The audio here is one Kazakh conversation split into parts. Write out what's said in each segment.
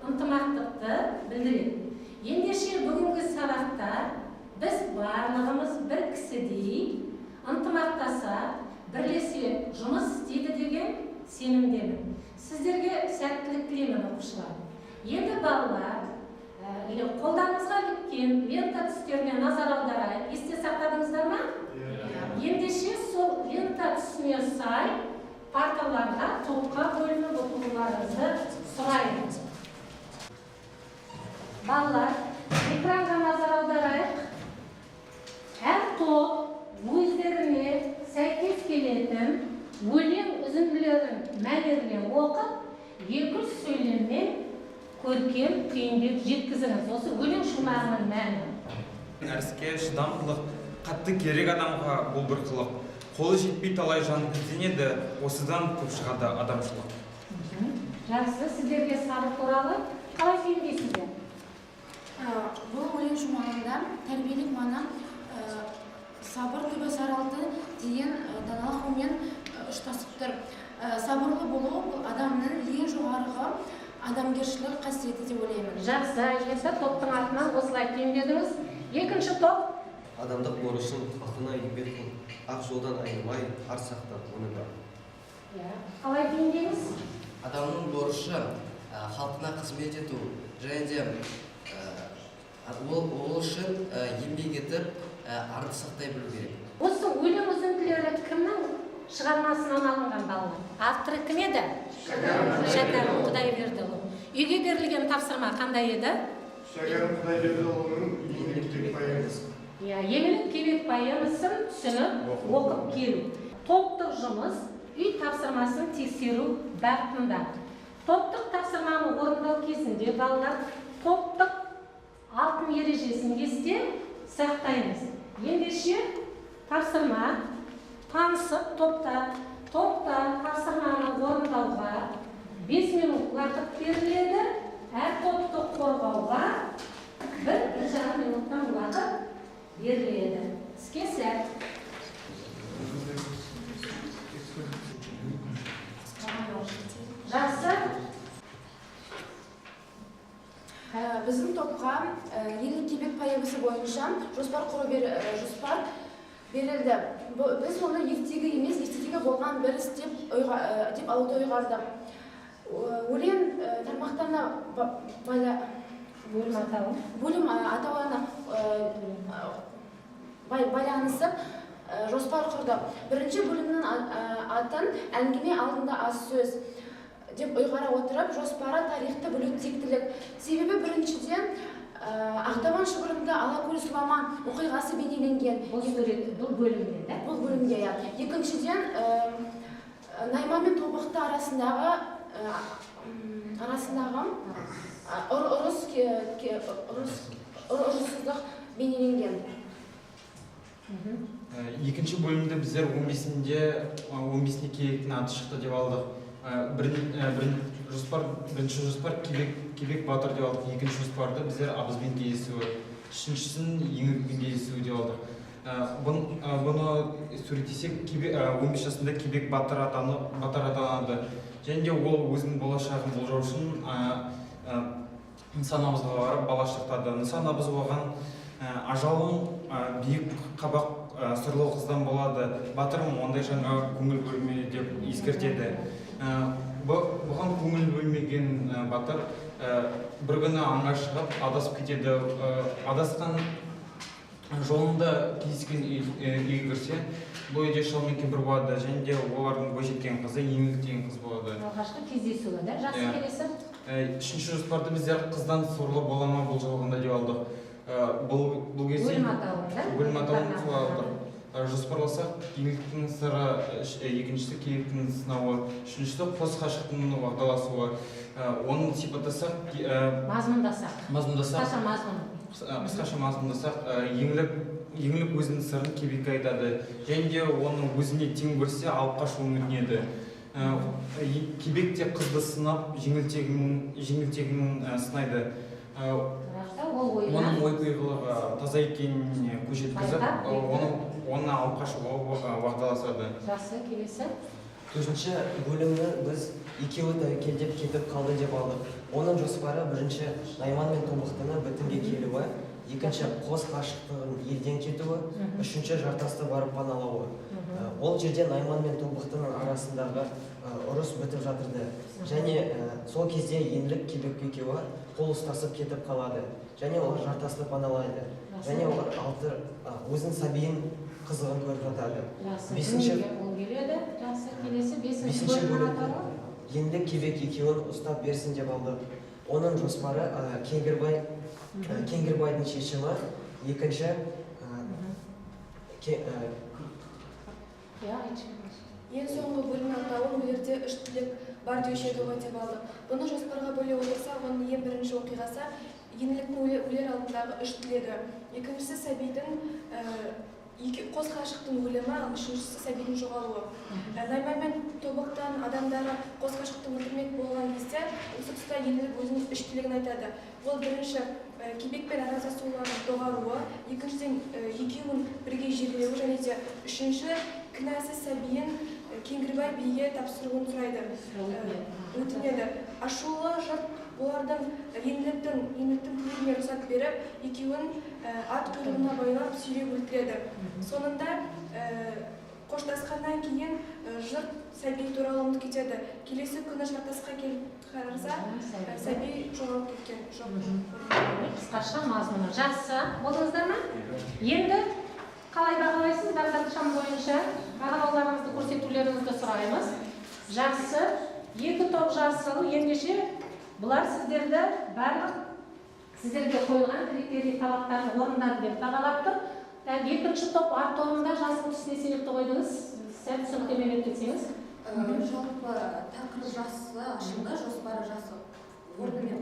ынтымақтықты білдіреді. Ендеше бүгінгі сабақта біз барлығымыз бір кісідей ынтымақтаса, бірлесе жұмыс істейді деген сенімдемін. Сіздерге сәттілік тілеймін, оқушылар. Енді балалар, қолдарыңызға іліккен лента түстеріне назар аударайық. Есте сақтадыңыздар ма? Ендеше сол лента түсіне сай парталарға топқа бөлініп отыруларыңызды сұраймын. Балалар, экранға назар аударайық. Әр топ өздеріне сәйкес келетін өлең үзінділерін мәнерлеп оқып, 200 сөйлеммен көркем түйіндеп жеткізіңіз. Осы өлең шумағының мәні. Нәрске шыдамдылық қатты керек адамға бұл бір қылық. Қолы жетпей талай жан ізденеді, осыдан көп шығады адамшылық. Жақсы, сіздерге сабыр туралы қалай түйіндейсіздер? Бұл өлең шумағында тәрбиелік мағына сабыр түбі сары алтын деген даналық оймен ұштасып тұр. Сабырлы болу бұл адамның ең жоғарғы адамгершілік қасиеті деп ойлаймын. Жақсы, енді топтың атынан осылай түйіндедіңіз. Екінші топ. Адамдық борышын халқына еңбек қыл, ақ жолдан айнымай, ар сақтап оны да. Иә, қалай түйіндейміз? Адамның борышы халқына қызмет ету және де ол үшін еңбек етіп, арды сақтай білу керек. Осы өлең үзінділері кімнің шығармасынан алынған, балалар? Авторы кім еді? Шәкәрім Құдайбердіұлы. Үйге берілген тапсырма қандай еді? Шәкәрім Құдайбердіұлының Еңлік Кебек поэмасы. Иә, Еңлік Кебек поэмасын түсініп, оқып келу. Топтық жұмыс үй тапсырмасын тексеру бағытында. Топтық тапсырманы орындау кезінде балалар топтық алтын ережесін есте сақтаймыз. Ендеше тапсырма танысып топта тапсырманы орындауға 5 минут уақыт беріледі. Әр топты қорғауға бір жарым минуттан уақыт беріледі. Іске сәт. Жақсы. Біздің топқа Еңлік Кебек поэмасы бойынша жоспар құру жоспар берілді. Біз оны ертегі емес, ертедегі болған бір іс деп алуды ұйғардық. Өлең тармақтарына Бөлім атауы. Бөлім атауына байланысып жоспар құрдық. Бірінші бөлімнің атын әңгіме алдында аз сөз деп ұйғара отырып, жоспары тарихты білу тектілік. Себебі біріншіден, Ақтабан шұбырынды Алакөл Сұламан оқиғасы бейнеленген. Бұл сурет, бұл бөлімде, да? Бұл бөлімде, иә. Екіншіден, Найман мен Тобықты арасындағы ұрыссыздық бейнеленген. Екінші бөлімді біздер он бесінде Кебектің аты шықты деп алдық. Бірінші жоспар Кебек батыр деп алдық. Екінші жоспарды біздер Абызбен кездесуі, үшіншісін Еңлікпен кездесуі деп алдық. Бұны суреттесек, 15 жасында Кебек батыр атанады. Және де ол өзінің болашағын болжау үшін Нысан абызға барып бала шырқтады. Нысан абыз оған ажалың биік қабақ сұрлы қыздан болады, батырым, ондай жанға көңіл бөлме деп ескертеді. Бұған көңіл бөлмеген батыр бір күні аңға шығып адасып кетеді. Адасқан жолында кездескен үйге кірсе, бұл үйде шал мен кемпір болады және де олардың бойжеткен қызы Еңлік деген қыз болады. Алғашқы кездесуі, да? Жақсы, Иә. келесі. Үшінші жоспарды біздер қыздан сорлы бола ма бұл жалғанда деп алдық. Бұл кезде Бөлім атауын, да? Бөлім атауын солай алдық. Жоспарласақ, Еңліктің сыры, екіншісі Кебектің сынауы, үшіншісі қос ғашықтың уағдаласуы. Оны сипаттасақ, Мазмұндасақ. Мазмұндасақ. Қысқаша мазмұн. Қысқаша мазмұндасақ, Еңлік өзінің сырын Кебекке айтады және де оны өзіне тең көрсе алып қашуын өтінеді. Кебек те қызды сынап, жеңілтегін сынайды. Бірақ та ол ойына Оның ой пиғылығы таза екеніне көз жеткізіп, Байқап, оны алып қашуға уағдаласады. Жақсы, келесі. Төртінші бөлімді біз екеуі тәуекелдеп кетіп қалды деп алдық. Оның жоспары бірінші Найман мен Тобықтының бітімге келуі, екінші қос ғашықтығын елден кетуі, үшінші жартасты барып паналауы. Ол жерде Найман мен Тобықтының арасындағы ұрыс бітіп жатырды. Және сол кезде Еңлік Кебек екеуі қол ұстасып кетіп қалады. Және олар жартасты паналайды. Және олар өзінің сәбиін қызығын көріп жатады. Бесінші ол келеді. Жақсы, келесі бесінші бөлімнің атауы? Еңлік Кебек екеуін ұстап берсін деп алды. Оның жоспары Кеңгірбайдың шешімі, екінші Ең соңғы бөлімнің атауы өлерде үш тілек бар деуші еді ғой деп алдық. Бұны жоспарға бөле отырсақ, оның ең бірінші оқиғасы Еңліктің өлер алдындағы үш тілегі. Екіншісі сәбидің қос ғашықтың өлімі, ал үшіншісі сәбидің жоғалуы. Найман мен Тобықтан адамдары қос ғашықты өлтірмек болған кезде осы тұста Еңлік өзінің үш тілегін айтады. Ол бірінші Кебек пен Араза сұлулардың доғаруы, екіншіден екеуін бірге жерлеуі және де үшінші кінәсіз сәбиін Кеңгірбай биге тапсыруын сұрайды, өтінеді. Ашулы жұрт олардың Еңліктің тілегіне рұқсат беріп, екеуін ат құйрығына байлап сүйреп өлтіреді. Соңында қоштасқаннан кейін жұрт сәби туралы ұмытып кетеді. Келесі күні жартасқа келіп қараса, сәби жоғалып кеткен. Жоқ. Қысқаша мазмұны. Жақсы, болдыңыздар ма? Енді қалай бағалайсыз бағдаршам бойынша? Бағалауларыңызды, көрсетулеріңізді сұраймыз. Жақсы, екі топ жасыл. Ендеше бұлар сіздерді барлық сіздерге қойылған критерий талаптарын орындады деп бағалап тұр. Екінші топ арт тобында жасыл түсіне себепті қойдыңыз. Сәл түсініктеме беріп кетсеңіз. Жалпы тақырып жақсы ашылды, жоспары жақсы орнымен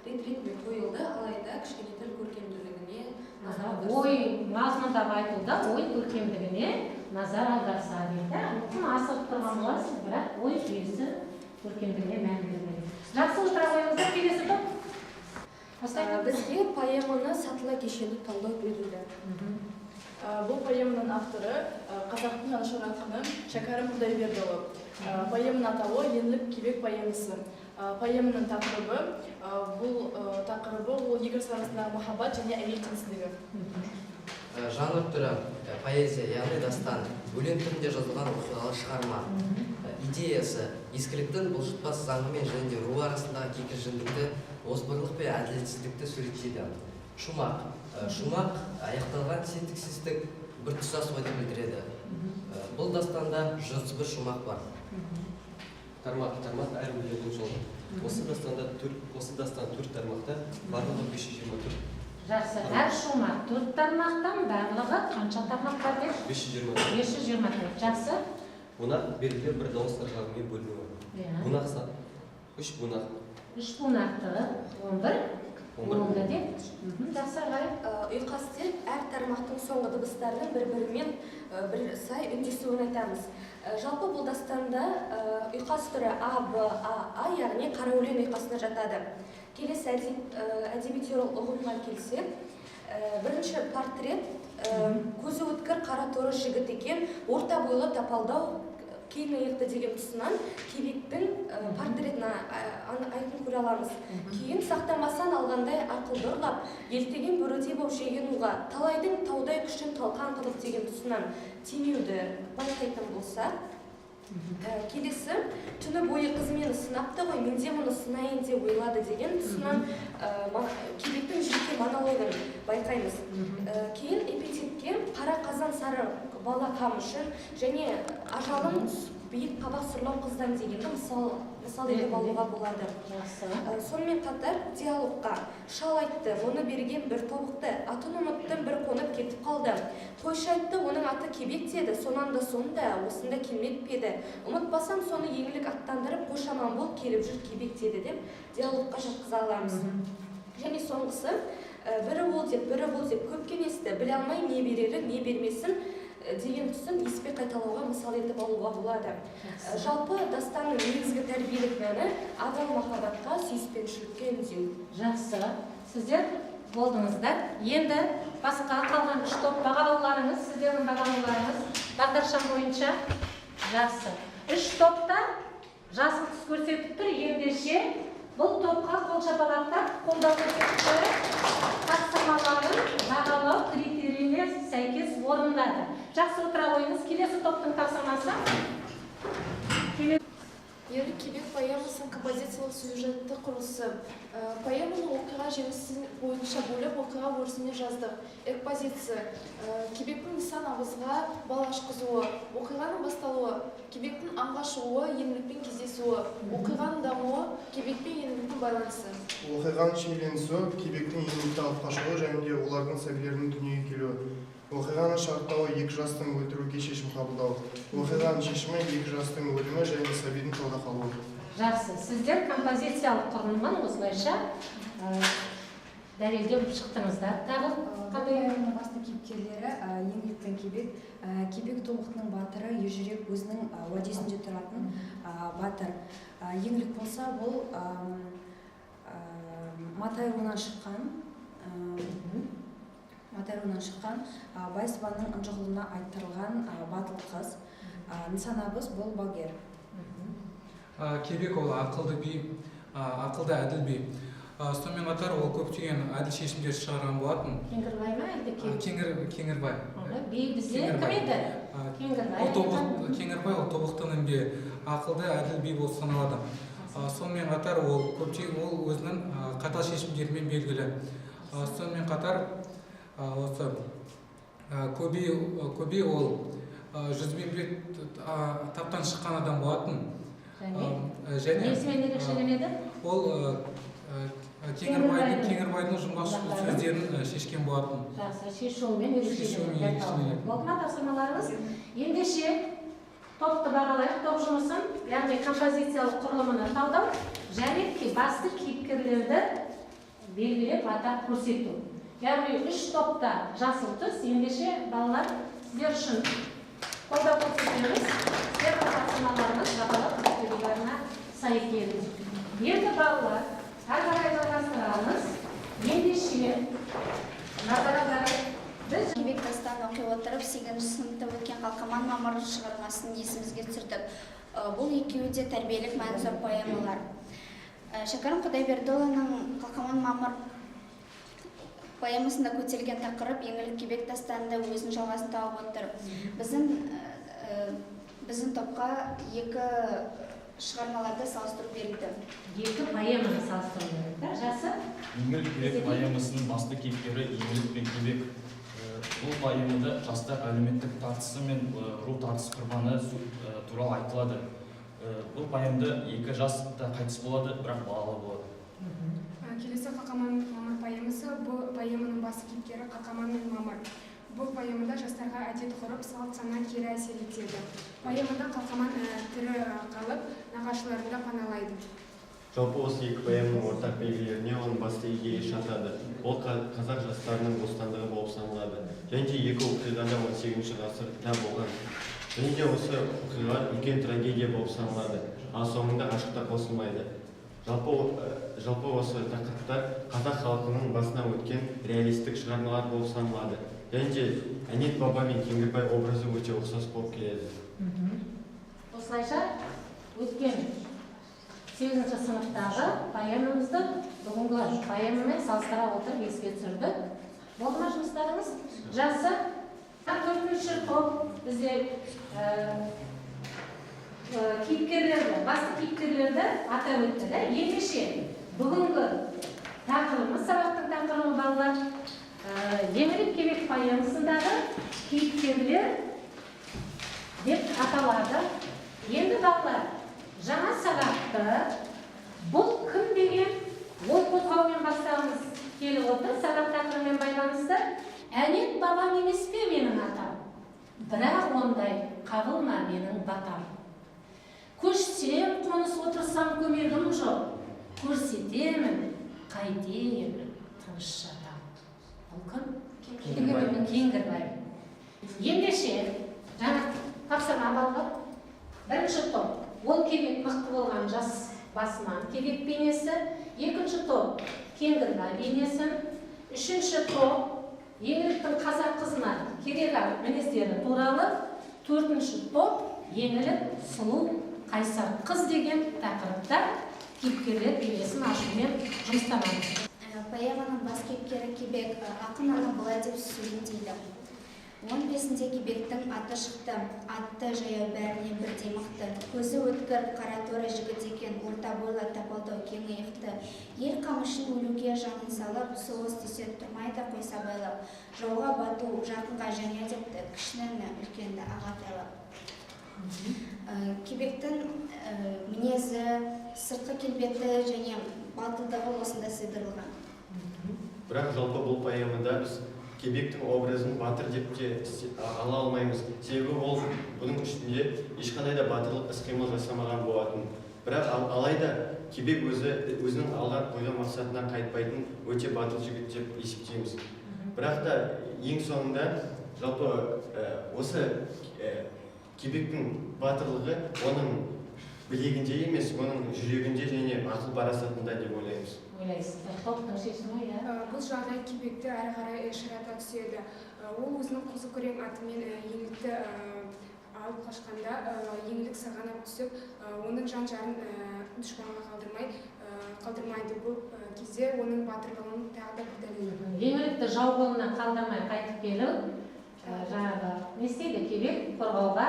рет-ретімен қойылды, алайда кішкене тіл көркемділігіне назар аударса. Ой мазмұндап айтылды, ой көркемдігіне назар аударса дейді. Тым асығып тұрған боларсыз, бірақ ой жүйесі көркемдігіне мән бермеді. Жақсы, отыра қойыңыздар. Келесі топ. Бізге поэманы сатыла кешенді талдау берілді. Бұл поэманың авторы қазақтың жанашыр ақыны Шәкәрім Құдайбердіұлы. Поэманың атауы Еңлік Кебек поэмасы. Поэманың тақырыбы бұл тақырыбы ол екі жас арасындағы махаббат және әйел теңсіздігі. Жанр түрі поэзия, яғни дастан, өлең түрінде жазылған оқиғалы шығарма. Идеясы ескіліктің бұлжытпас заңы мен және де ру арасындағы кикілжіңдікті, озбырлық пен әділетсіздікті суреттейді. Шумақ. Шумақ аяқталған синтаксистік бір тұтас ойды білдіреді. Бұл дастанда 101 шумақ бар. Тармақ, тармақ әр өлеңнің жолы. Осы дастан төрт тармақта, барлығы 524. Жақсы, әр шумақ төрт тармақтан, барлығы қанша тармақ бар деп? 524. 524. Жақсы. Бунақ белгілі бір дауыс ырғағымен бөлінуі. Бунақ сан үш бунақ. Үш бунақты 11 болды деп. Жақсы, ағай. Ұйқас деп әр тармақтың соңғы дыбыстарының бір-бірімен бір сай үндесуін айтамыз. Жалпы бұл дастанда ұйқас түрі А, Б, А, А, яғни қара өлең ұйқасына жатады. Келесі әдеби теориялық ұғымға келсек, бірінші портрет, көзі өткір қара торы жігіт екен, орта бойлы тапалдау кең иықты деген тұсынан Кебектің портретін айқын көре аламыз. Кейін сақтамасан алғандай ақылды ұрлап, елтеген бөрідей боп жеген уға, талайдың таудай күшін талқан қылып деген тұсынан теңеуді байқайтын болса, келесі түні бойы қыз мені сынапты ғой, мен де мұны сынайын деп ойлады деген тұсынан Кебектің жеке монологын байқаймыз. Кейін эпитетке қара қазан сары бала қам үшін және ажалым биік қабақ сұрлау қыздан дегенді мысал етіп алуға болады. Сонымен қатар диалогқа шал айтты, оны берген бір тобықты, атын ұмыттым, бір қонып кетіп қалды. Қойшы айтты, оның аты Кебек деді, сонан да сонда, осында келмеп пе еді. Ұмытпасам соны Еңлік аттандырып, қош аман бол, келіп жүр Кебек деді деп диалогқа жатқыза аламыз. Және соңғысы, бірі ол деп, бірі бұл деп көп кеңесті, біле алмай не берері, не бермесін деген тұсын еспе қайталауға мысал етіп алуға болады. Жалпы дастанның негізгі тәрбиелік мәні адал махаббатқа, сүйіспеншілікке үндеу. Жақсы, сіздер болдыңыздар. Енді басқа қалған үш топ бағалауларыңыз, сіздердің бағалауларыңыз бағдаршам бойынша. Жақсы. Үш топта жасыл түс көрсетіп тұр. Ендеше бұл топқа қол шапалақтап қолдау көрсетіп, тапсырмаларын бағалау критерийіне сәйкес орындады. Жақсы, отыра қойыңыз. Келесі топтың тапсырмасы. Еңлік Кебек поэмасының композициялық сюжетті құрылысы. Поэманы оқиға желісі бойынша бөліп, оқиға өрісіне жаздық. Экспозиция. Кебектің Нысан абызға бал ашқызуы, оқиғаның басталуы, Кебектің аңға шығуы, Еңлікпен кездесуі, оқиғаның дамуы, Кебек пен Еңліктің байланысы. Оқиғаның шиеленісуі, Кебектің Еңлікті алып қашуы және де олардың сәбилерінің дүниеге келуі. Оқиғаның шарттауы, екі жастың өлтіруге шешім қабылдауы. Оқиғаның шешімі, екі жастың өлімі және сәбидің тауда қалуы. Жақсы, сіздер композициялық құрылымын осылайша дәлелдеп шықтыңыздар. Тағы қандай? Поэманың басты кейіпкерлері Еңлік пен Кебек. Кебек тобықтының батыры, ержүрек, өзінің уәдесінде тұратын батыр. Еңлік болса, бұл Матай руынан шыққан, Матай руынан шыққан Байсыбанның ынжығына айттырылған батыл қыз. Нысан абыз бұл балгер. Кебек ол ақылды би, ақылды әділ би. Сонымен қатар ол көптеген әділ шешімдер шығарған болатын. Кеңгірбай ма әлде Кебек? Кеңгірбай. Би бізде кім еді? Кеңгірбай. Кеңгірбай ол тобықтының биі, ақылды әділ би болып саналады. Сонымен қатар ол көптеген, ол өзінің қатал шешімдерімен белгілі. Сонымен қатар осы Көбей ол жүзбенбет таптан шыққан адам болатын. Және несімен ерекшеленеді? Ол Кеңгірбайдың жұмбақ сөздерін шешкен болатын. Жақсы, шешуімен ерекшеленеді. Болды ма тапсырмаларыңыз? Ендеше топты бағалайық, топ жұмысын, яғни композициялық құрылымын талдау және басты кейіпкерлерді белгілеп атап көрсету. Яғни үш топта жасыл түс. Ендеше балалар, сіздер үшін қолдау көрсетеміз. Сіздердің тапсырмаларыңыз бағалау критерийлеріне сай келді. Енді балалар, әрі қарай жалғастырамыз. Ендеше назар аударайық. Біз Кебек дастанын оқи отырып, 8-ші сыныпта өткен Қалқаман Мамыр шығармасын есімізге түсірдік. Бұл екеуі де тәрбиелік мәні зор поэмалар. Шәкәрім Құдайбердіұлының Қалқаман Мамыр поэмасында көтерілген тақырып Еңлік Кебек дастанында өзінің жалғасын тауып отыр. Біздің топқа екі шығармаларды салыстыру берілді. Екі поэманы салыстыру берілді. Жақсы. Еңлік Кебек поэмасының басты кейіпкері Еңлік пен Кебек. Бұл поэмада жастар әлеуметтік тартысы мен ру тартыс құрбаны туралы айтылады. Бұл поэмада екі жас та қайтыс болады, бірақ балалы болады. Келесі Қалқаман Мамыр поэмасы. Бұл поэманың басты кейіпкері Қалқаман мен Мамыр. Бұл поэмада жастарға әдет ғұрып, салт сана кері әсер етеді. Поэмада Қалқаман тірі қалып, нағашыларында паналайды. Жалпы осы екі поэманың ортақ белгілеріне оның басты идеясы жатады. Ол қазақ жастарының бостандығы болып саналады. Және де екі оқиғада 18 ғасырда болған. Және де осы оқиға үлкен трагедия болып саналады, ал соңында ғашықтар қосылмайды. Жалпы осы тақырыптар қазақ халқының басынан өткен реалистік шығармалар болып саналады. Және де Әнет баба мен Кеңгірбай образы өте ұқсас болып келеді. Осылайша өткен 8-ші сыныптағы поэмамызды бүгінгі поэмамен салыстыра отырып еске түсірдік. Болды ма жұмыстарыңыз? Жақсы. 4-ші топ бізде кейіпкерлерді, басты кейіпкерлерді атап өтті. Ендеше бүгінгі тақырыбымыз, сабақтың тақырыбы балалар, Еңлік Кебек поэмасындағы кейіпкерлер деп аталады. Енді балалар, жаңа сабақты бұл кім деген ой қозғаумен бастағымыз келіп отыр. Сабақ тақырыбымен байланысты. Әнет бабам емес пе менің атам? Бірақ ондай қабылма менің батам. Көшсем, қоныс отырсам көмегім жоқ. Көрсетемін, қайтейін, тыныш жатам. Бұл кім? Кеңгірбай. Ендеше, жаңа тапсырма балалар. Бірінші топ, ол Кебек мықты болған жас басынан Кебек бейнесі. Екінші топ, Кеңгірбай бейнесі. Үшінші топ, Еңліктің қазақ қызына керек мінездері туралы. Төртінші топ, Еңлік сұлу қайсар қыз деген тақырыпта кейіпкерлер бейнесін ашумен жұмыстанамыз. Поэманың бас кейіпкері Кебек. Ақын оны былай деп суреттейді. 15-інде Кебектің аты шықты, атты жаяу бәріне бірдей мықты. Көзі өткір, қара торы жігіт екен, орта бойлы, тапалдау, кең иықты. Ел қамы үшін өлуге жанын салып, соғыс десе тұрмайды қойса байлап. Жауға бату, жақынға жаня депті, кішіні үлкенді ағатайлап. Кебектің мінезі, сыртқы келбеті және батылдығы осында сыйдырылған. Бірақ жалпы бұл поэмада біз Кебектің образын батыр деп те ала алмаймыз. Себебі ол бұның үстінде ешқандай да батырлық іс-қимыл жасамаған болатын. Бірақ алайда Кебек өзінің алға қойған мақсатына қайтпайтын өте батыл жігіт деп есептейміз. Бірақ та ең соңында жалпы осы Кебектің батырлығы оның білегінде емес, оның жүрегінде және ақыл парасатында деп ойлаймыз. Ойлайсыздар. Топтың шешімі, иә? Бұл жағдай Кебекті әрі қарай ширата түседі. Ол өзінің қызыл күрең атымен Еңлікті алып қашқанда, Еңлік сырғанап түсіп, оның жан жарын дұшпанға қалдырмайды. Бұл кезде оның батырлығының тағы да бір дәлелі. Еңлікті жау қолына қалдырмай қайтып келу, жаңағы не істейді? Кебек қорғауға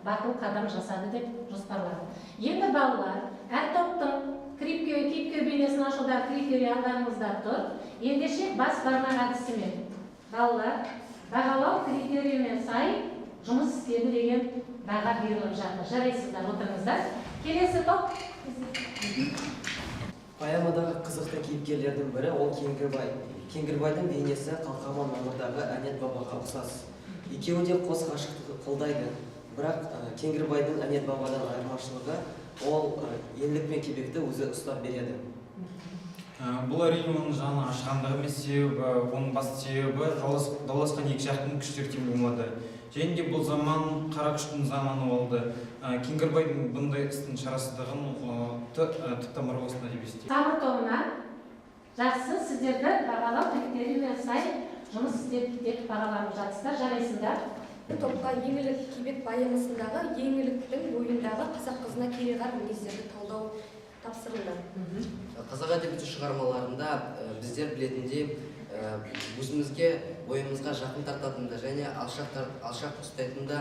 батыл қадам жасады деп жоспарлады. Енді балалар, әр топтың кейіпкер бейнесін ашуда критерий алдарыңызда тұр. Ендеше бас бармақ әдісімен балалар бағалау критерийіне сай жұмыс істеді деген баға беріліп жатыр. Жарайсыздар, отырыңыздар. Келесі топ. Поэмадағы қызықты кейіпкерлердің бірі ол Кеңгірбай. Кеңгірбайдың бейнесі Қалқаман Мамырдағы Әнет бабаға ұқсас. Екеуі де қос ғашықтықты қолдайды. Бірақ Кеңгірбайдың Әнет бабадан айырмашылығы ол Еңлік пен Кебекті өзі ұстап береді. Бұл әрине оның жаны ашығандығы емес, себебі оның басты себебі дауласқан екі жақтың күштері тең болмады. Және де бұл заман қара күштің заманы болды. Кеңгірбайдың бұндай істің шарасыздығын түп тамыры осында деп есептеймін. Тамыр тобына жақсы, сіздерді бағалау критерийіне сай жұмыс істеді деп бағаланып жатсыздар. Жарайсыздар. Топқа Еңлік Кебек поэмасындағы Еңліктің бойындағы қазақ қызына кереғар мінездерді талдау тапсырылды. Қазақ әдебиеті шығармаларында біздер білетіндей өзімізге бойымызға жақын тартатын да және алшақ ұстайтын да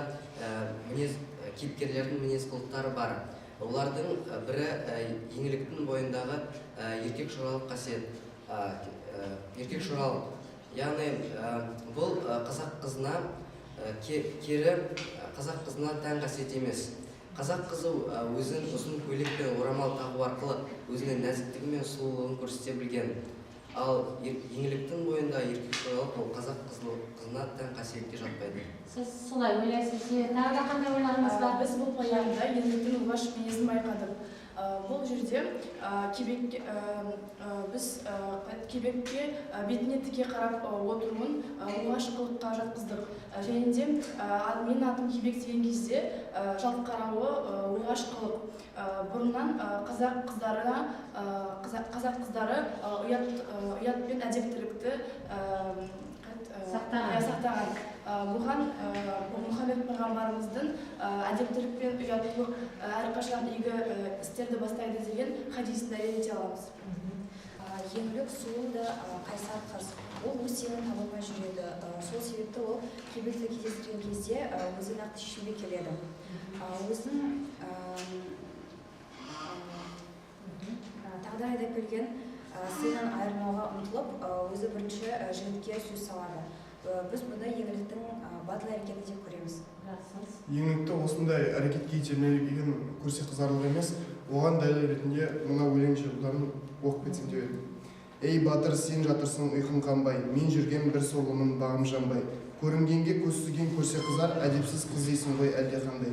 мінез кейіпкерлердің мінез құлықтары бар. Олардың бірі Еңліктің бойындағы еркек шоралық қасиет. Еркек шоралық, яғни бұл қазақ қызына кері қазақ қызына тән қасиет емес. Қазақ қызы өзін ұзын көйлек пен орамал тағу арқылы өзінің нәзіктігі мен сұлулығын көрсете білген. Ал Еңліктің бойында еркек шоралық ол қазақ қызына тән қасиетке жатпайды. Сіз солай ойлайсыз, тағы да қандай ойларыңыз бар? Біз бұл поэмада Еңліктің оғаш мінезін байқадық. Бұл жерде біз Кебекке бетіне тіке қарап отыруын оғаш қылыққа жатқыздық. Және де менің атым Кебек деген кезде жалт қарауы оғаш қылық. Бұрыннан қазақ қыздары ұят пен әдептілікті сақтаған. Бұған Мұхаммед пайғамбарымыздың әдептілік пен ұяттылық әрқашан игі істерді бастайды деген хадисін дәлелдей аламыз. Еңлік сұлу да қайсар қыз. Ол өз теңін таба алмай жүреді. Сол себепті ол Кебекті кездестірген кезде өзі нақты шешімге келеді. Өзінің тағдыр айдап келген сыйынан айырмауға ұмтылып, өзі бірінші жігітке сөз салады. Біз бұнда Еңліктің батыл әрекеті деп көреміз. Еңлікті осындай әрекетке итермелеген көрсе қызарлық емес, оған дәлел ретінде мына өлең жолдарын оқып кетсем деп едім. Ей батыр, сен жатырсың ұйқың қанбай, мен жүрген бір сорлымын бағым жанбай. Көрінгенге көз сүзген көрсе қызар, әдепсіз қыз дейсің ғой әлдеқандай.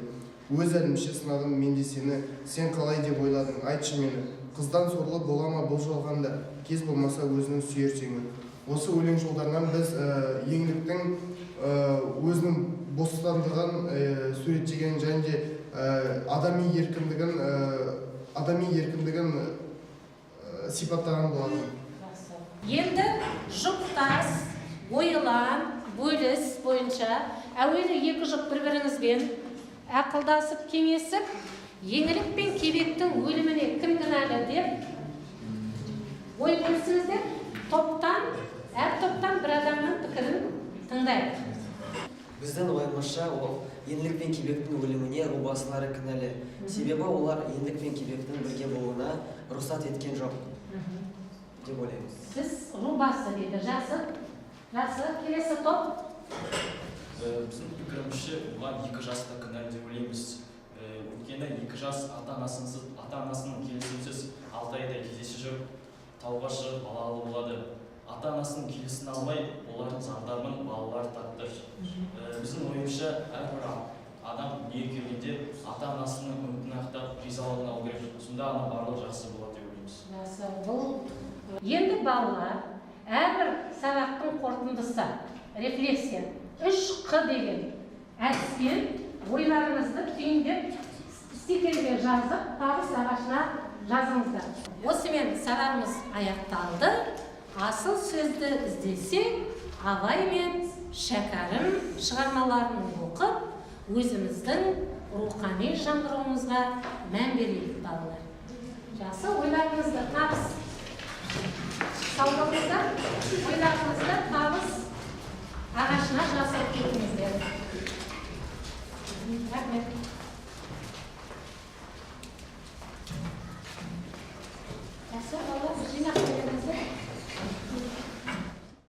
Өз әлімше сынадым мен де сені, сен қалай деп ойладың, айтшы мені. Қыздан сорлы бола ма бұл жалғанда, кез болмаса өзінің сүйер теңі. Осы өлең жолдарынан біз Еңліктің өзінің бостандығын суреттеген және де адами еркіндігін сипаттаған болатын. Енді жұптас, ойлан, бөліс бойынша әуелі екі жұп бір-біріңізбен Ақылдасып, кеңесіп, Еңлік пен Кебектің өліміне кім кінәлі деп ой бөлісіңіздер. Топтан, әр топтан бір адамның пікірін тыңдайық. Біздің ойымызша, ол Еңлік пен Кебектің өліміне рубасылары кінәлі. Себебі олар Еңлік пен Кебектің бірге болуына рұқсат еткен жоқ деп ойлаймыз. Сіз рубасы дейді. Жақсы. Жақсы. Келесі топ. Біздің пікірімізше, бұған екі жас та кінәлі деп ойлаймыз. Өйткені екі жас ата анасының келісімсіз 6 айдай кездесе жүріп, тауға шығып, балалы болады. Ата анасының келісімін алмай, олардың зардабын балалар тартты. Біздің ойымызша, әрбір адам дүниеге келгенде ата анасының үмітін ақтап, ризалығын алу керек. Сонда ғана барлығы жақсы болады деп ойлаймыз. Жақсы. Бұл енді, балалар, әрбір сабақтың қорытындысы, рефлексия, 3Қ деген әдіспен ойларыңызды түйіндеп, стикерге жазып, табыс ағашына жазыңыздар. Осымен сабағымыз аяқталды. Асыл сөзді іздесек, Абай мен Шәкәрім шығармаларын оқып, өзіміздің рухани жаңғыруымызға мән берейік, балалар. Жақсы, ойларыңызды табыс, сау болыңыздар. Ойларыңызды табыс ағашына жасырып кетіңіздер. Рахмет.